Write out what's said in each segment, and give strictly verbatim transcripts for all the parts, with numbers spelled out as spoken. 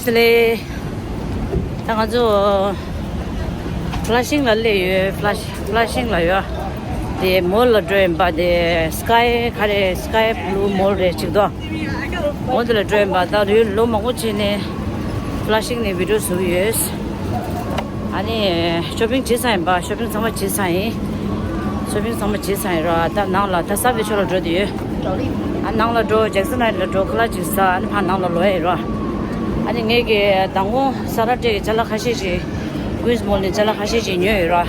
ལེ། ད་ང་ཚོ་ཕ་ལ་ཤིང་ལ་སླེབས་ཡོད། ཕ་ལ་ཕ་ལ་ཤིང་ལ་ཡོད། དེ་མོལ་ལ་འགྲོ་ཡིན་པ། དེ་སི་ཀའི་ག་རེ། སི་ཀའི་བླུ་མོལ་རེད་ཅིག་དོ། འོ་དེ་ལ་འགྲོ་ཡིན་པ། ད་ལོ་ལོ་མང་པོ་ཕྱིན་ནས་ཕ་ལ་ཤིང་ནས་བི་ཌིའོ་བཟོ་གི་ཡོད། ཨ་ནི་ཤོ་པིང་བྱེད་ཚར་ཡིན་པ། ཤོ་པིང་ཚང་མ་བྱེད་ཚར་ཡིན། ཤོ་པིང་ཚང་མ་བྱེད་ཚར་ཡིན་ར། ད་ནང་ལ་ད་སབ་ཝེ་ཕྱོགས་ལ་འགྲོ་དུས་ཡོད། ཨ་ནང་ལ་འགྲོ། ཇེག་སན་ཧའེཊ་ལ་འགྲོ། ཁ་ལག་ཅིག་ཟ། ཨ་ནི་ཕར་ནང་ལ་ལོག་ཡ་ཡིན་ར། ཨ་ནི་ངེད་ཀྱིས་མདང་དགོང་ས་ར་ཏྲེ་གི་ཅ་ལག་ཁ་ཤས་ཤིག་ཀུན་སི་མོལ་ནས་ཅ་ལག་ཁ་ཤས་ཤིག་ཉོས་ཡོད་ར།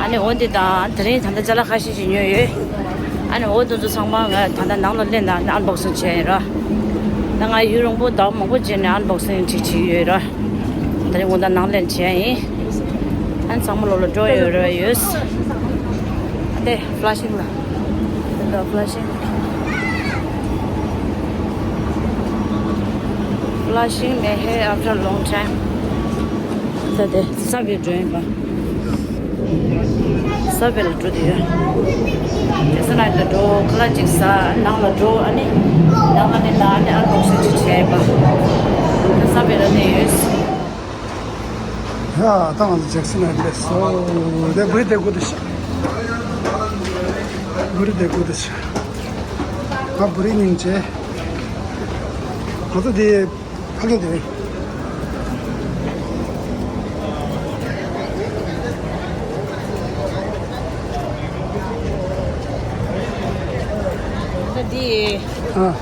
ཨ་ནི་འོ་འདི་དང་དེ་རིང་ད་ལྟ་ཅ་ལག་ཁ་ཤས་ཤིག་ཉོས་ཡོད། ཨ་ནི་འོ་དེ་ཚོ་ཚང་མ་ང་ད་ལྟ་ནང་ལ་སླེབས་ན་ཨན་བོག་སིང་བྱས་ཡིན་ར། ད་ང་ཡུན་རིང་པོ་ཟླ་བ་མང་པོ་རྗེས་ནས་ཨན་བོག་སིང་ཅིག་བྱས་ཡོད་ར། དེ་རིང་དགོང་དག་ནང་ལེན་བྱས་ཡིན། ཨ་ནི་ཚང་མ་ལོག་ལ་འགྲོ་ཡོད་ར་ཡོད། ཨ་དེ་ཕ་ལ་ཤིང་ལ། དེ་ལ་ཕ་ལ་ཤིང་། ཕ་ལ་ཤིང་ནས་ཧེ། after long time། ད་དེ་སབ་ཝེ་འགྲོ་ཡིན་པ། སབ་ཝེ་ལ་འགྲོ་དུས་ཡོད། ཇེག་སན་ཧའེཊ་ལ་འགྲོ། ཁ་ལག་ཅིག་ཟ། ནང་ལ་འགྲོ། ཨ་ནི་ནང་ལ་ནི་ད་ཨ་ནི་ཨན་བོག་སིང་ཅིག་བྱས་ཡིན་པ། ད་སབ་ཝེ་ལ་སླེབས་ཡོད། ཡ་ད་ང་ཚོ་ཇེག་སན་ཧའེཊ་སླེབས་སོང་། དེ་བུ་རི་དེ་དགུ་དེ་ཤ། བུ་རི་དེ་དགུ་དེ་ཤ། ང་བུ་རི་སྙིང་རྗེ། ང་ཚོ་དེ། ཕ་གི་དེ་རེད། ད་འདི། ཨ།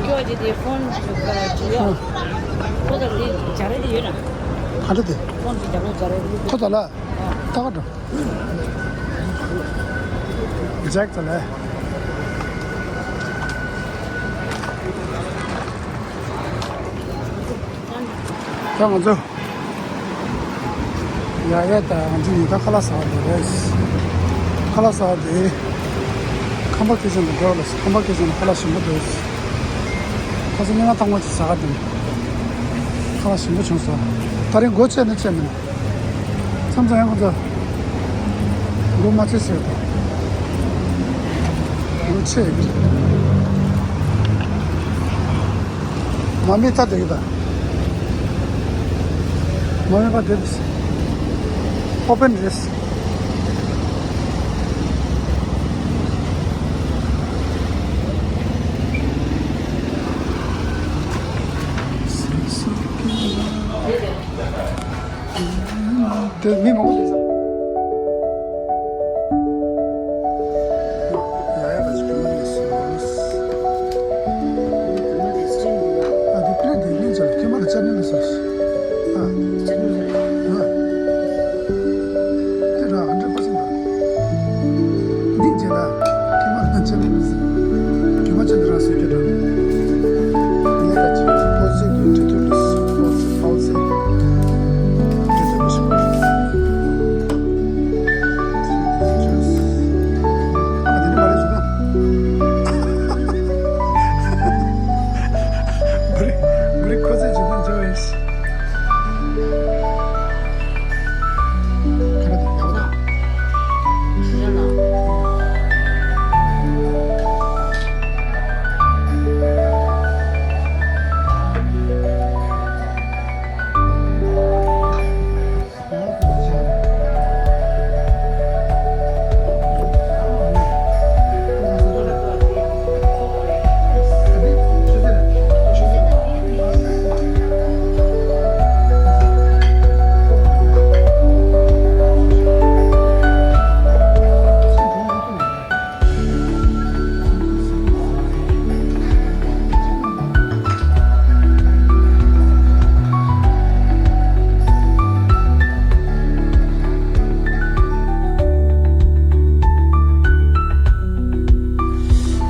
སྐྱོ་ཅི་དེ་ཕོན་ཅུ་ག་ཅི་ཡོད། ཨ། ཁོ་ད་འདི་སྦྱར་རེ་དེ་ཡོད་ན། ག་འདྲ་དེ། ཕོན་ཅུ་སྦྱར་རེ་སྦྱར་རེ་དེ། ཁོ་ད་ལ། ད་ག་འགྲོ། ཇེག་ད་ལ། ད་ང་ཚོ་ཡ་ཡ་ད་ང་ཚོ་ཡིན། ད་ཁ་ལག་ཟ་བ་འདི་རེད། ཁ་ལག་ཟ་བ་འདི། ཁམས་པ་ཁེ་ཆེན་དུ་འགྲོ་ལ། ཁམས་པ་ཁེ་ཆེན་ལ་ཁ་ལག་ཞིམ་པོ་འདུག་ཁ་སང་ཉི་མ་ཐང་མ་ཅིག་ཟ་ག་འགྲོ། ཁ་ལག་ཞིམ་པོ་བྱུང་སོང་། ད་རིང་སྒོ་ཕྱེ་ན་ཕྱེ་མིན། མཚམས་མཚམས་ཡང་ཁོ་ཚོ་སྒོ་མ་ཕྱེ་ཟེར་དང་། སྒོ་ཕྱེ་ཡོད་ཀྱི་རེད། མ་མི་ཐ་དེ་གི་ད། མ་མི་པ་དེ་རེད། ཨོ་པན་རེད། དེ་མི་མང་པོ་འདུག་ས། ཡ་ཡ་བ་ཞིག་གི་མ་ནས་སུ་རུས། ཨ་དེ་པི་ལ་དེ་ལེན་ཆ་ཁྱེད་མ་ལ་ཅར་ནི་ལ་སོ། ཨ། ཅར་ནི་ལ། ཨ། དེ་ར་ཧན་ཌེ་རེད་པར་སེན་ཊི་ར། འདི་རྗེས་ལ་ཁྱེད་མ་ལ་ཅར་ནི་ལ་སོ། ཁྱེད་མ་ཅར་ནི་ར་སོ་ཁྱེད་ར། ངས་ད་ཅི་པོ་ཟེ་གི་འབྲི་ཐུབ་ལ་སོ། པོ་ཟེ་པོ་ཟེ། འབྲི་ཐུབ་ལ་སོ། ཨ་དེ་ནི་མ་རེད་ཟེར་ན། བུ་རི་བུ་རི་ཁོ་ཚོས་ཇི་ལྟར་འཇོག་ཡིན། ཁ་ར་དེ་ཡག་པོ་དང་།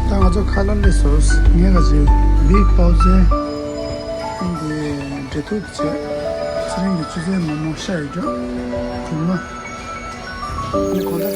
ད་ང་ཚོ་ཁ་ལག་སླེབས་སོང་། ངས་ག་ཚོད་བི་པའོ་ཟེ། འདི་འབྲེལ་གཏུག་བྱས། ཚེ་རིང་གི་ཆུ་ཚོད་མོག་མོག་ཤ་ཡི་འགྲོ། རྒྱུ་མ། འདི་གོ་ལ།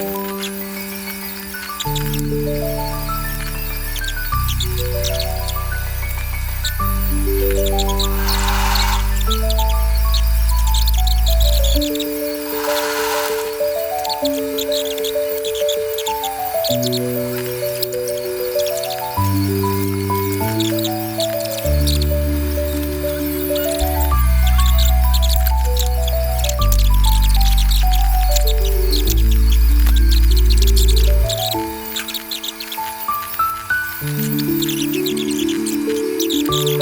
ཧ་ལོ།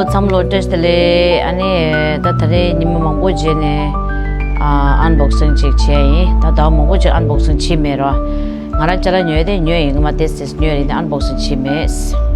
ཚང་མ་ལོ་བཀྲ་ཤིས་བདེ་ལེགས། ཨ་ནི་ད་ད་རེས་ཉི་མ་མང་པོ་རྗེས་ནས་ཨ་ཨན་བོག་སིང་ཅིག་བྱས་ཡིན། ད་ཟླ་བ་མང་པོ་ཅིག་ཨན་བོག་སིང་བྱས་མེད་རོ། ང་རང་ཅ་ལག་ཉོས་ཏེ་ཉོས་ཡིན། ང་མ་ཏེས་ཏེས་ཉོས་ཡིན། ཨན་བོག་སིང་བྱས་མེད།